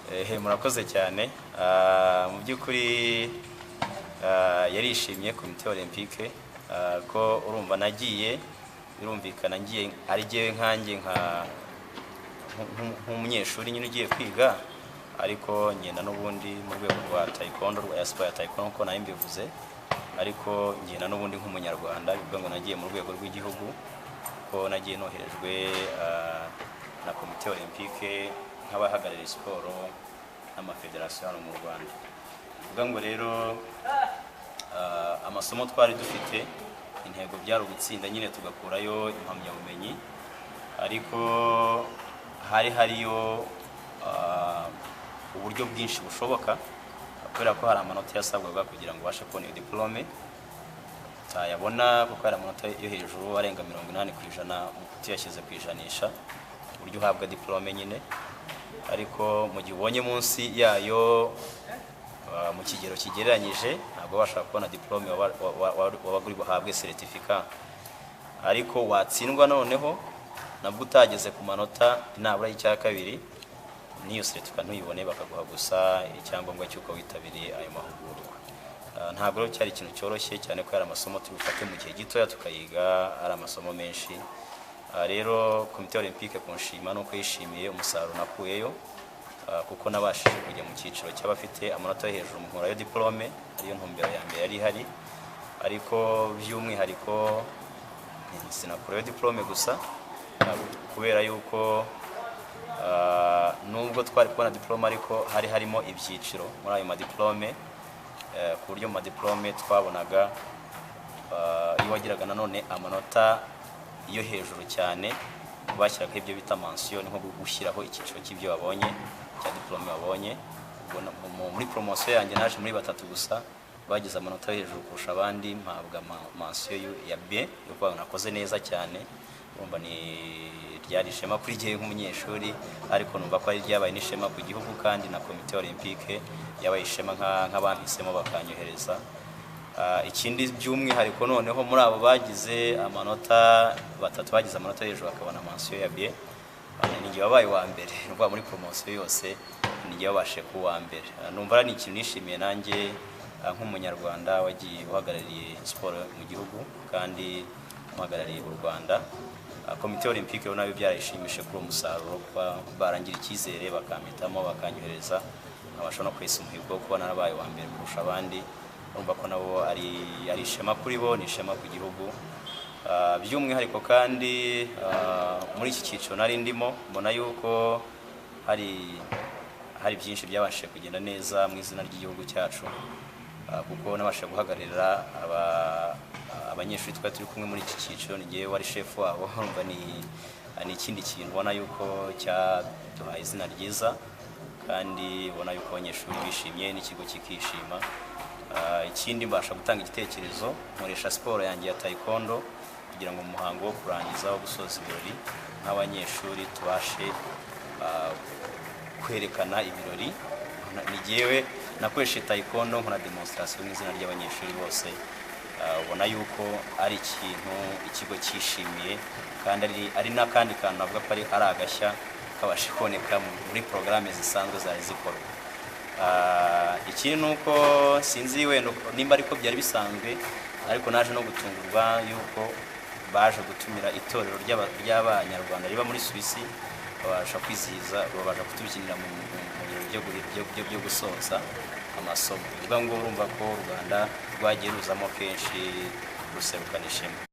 Ehe, murakoze cyane. Mu by'ukuri yarishimye Komite Olympique, ko urumva nagiye, birumvikana ngiye ari jyewe nkanjye nk'umunyeshuri nyine ugiye kwiga, ariko ngenda n'ubundi mu rwego rwa taekwondo, rwa siporo ya taekwondo nkuko nari mbivuze, ariko ngenda n'ubundi nk'umunyarwanda, bivuga ngo nagiye mu rwego rw'igihugu, ko nagiye noherejwe na Komite Olympique nk'abahagarariye siporo n'amafederasiyo hano mu Rwanda. Bivuga ngo rero amasomo twari dufite, intego byari ugutsinda nyine tugakurayo impamyabumenyi, ariko hari hariyo uburyo bwinshi bushoboka, kubera ko hari amanota yasabwaga kugira ngo ubashe kubona iyo diplome. Utayabona kuko hari amanota yo hejuru arenga 80% tuyashyize ku ijanisha, uburyo uhabwa diplome nyine. Ariko mu gihe ubonye munsi yayo, mu kigero kigereranyije, ntabwo wabasha kubona diplome, wabaga uri buhabwe certificat. Ariko watsindwa noneho nabwo utageze ku manota nabura y'icya kabiri, n'iyo certificat ntuyibone, bakaguha gusa icyangombwa cy'uko witabiriye ayo mahugurwa. Ntabwo rero cyari ikintu cyoroshye cyane, ko yari amasomo tubifate mu gihe gitoya tukayiga, ari amasomo menshi. Rero Komite Olympique kunshima nuko yishimiye umusaruro nakuyeyo, kuko nabashije kujya mu cyiciro cy'abafite amanota yo hejuru, nkurayo diplome, ariyo ntumbero ya mbere yari ihari. Ariko by'umwihariko sinakurayo diplome gusa, kubera yuko nubwo twari kubona diplome, ariko hari harimo ibyiciro muri ayo madiplome, ku buryo mu madiplome twabonaga, iyo wagiraga nanone amanota yo hejuru cyane, bashyiraho ibyo bita mention, ni nko gushyiraho icyiciro cy'ibyo wabonye, cya diplome wabonye. Muri promotion yanjye naje muri batatu gusa bagize amanota yo hejuru kurusha abandi, mpabwa mention ya B, yo kuba nakoze neza cyane. Urumva ni ryari ishema kuri jyewe nk'umunyeshuri, ariko numva ko ari ryabaye n'ishema ku gihugu, kandi na Komite Olympique yabaye ishema nk'abampisemo bakanyohereza. Ikindi by'umwihariko noneho, muri abo bagize amanota, batatu bagize amanota hejuru bakabona mention ya B, ni njye wabaye uwa mbere. Ni ukuvuga muri promotion yose ni njye wabashije kuba uwa mbere. Numva ari ikintu nishimiye nanjye, nk'umunyarwanda wagiye uhagarariye siporo mu gihugu kandi uhagarariye u Rwanda. Komite Olympique rero nayo byarayishimishije kuri uwo musaruro, kuba barangira icyizere bakampitamo, bakanyohereza, nkabasha no kwesa umuhigo wo kuba narabaye uwa mbere kurusha abandi. Urumva ko nabo ari ishema kuri bo, ni ishema ku gihugu. By'umwihariko kandi, muri iki cyiciro nari ndimo, mbona yuko hari byinshi byabashije kugenda neza mu izina ry'igihugu cyacu, kuko nabashije guhagararira abanyeshuri twari turi kumwe muri iki cyiciro, ni njyewe wari chef wabo. Urumva ni ikindi kintu ubona yuko cyaduhaye izina ryiza, kandi ubona yuko abanyeshuri bishimye n'ikigo kikishima. Ikindi mbasha gutanga igitekerezo, nkoresha siporo yanjye ya taekwondo kugira ngo mu muhango wo kurangiza, wo gusoza ibirori, nk'abanyeshuri tubashe kwerekana ibirori. Ni jyewe nakoresheje taekwondo nkora demonstration mu izina ry'abanyeshuri bose. Ubona yuko ari ikintu ikigo cyishimiye, kandi ari n'akandi kantu navuga ko ari agashya kabasha kuboneka muri porogaramu zisanzwe zari zikorwa. Ikindi ni uko sinzi wenda nimba ariko byari bisanzwe, ariko naje no gutungurwa yuko baje gutumira itorero ry'Abanyarwanda riba muri Suisse, babasha kwizihiza, babasha kutubyinira mu birori byo gusoza amasomo. Bivuga ngo urumva ko u Rwanda rwagiye ruzamo kenshi ruserukana ishema.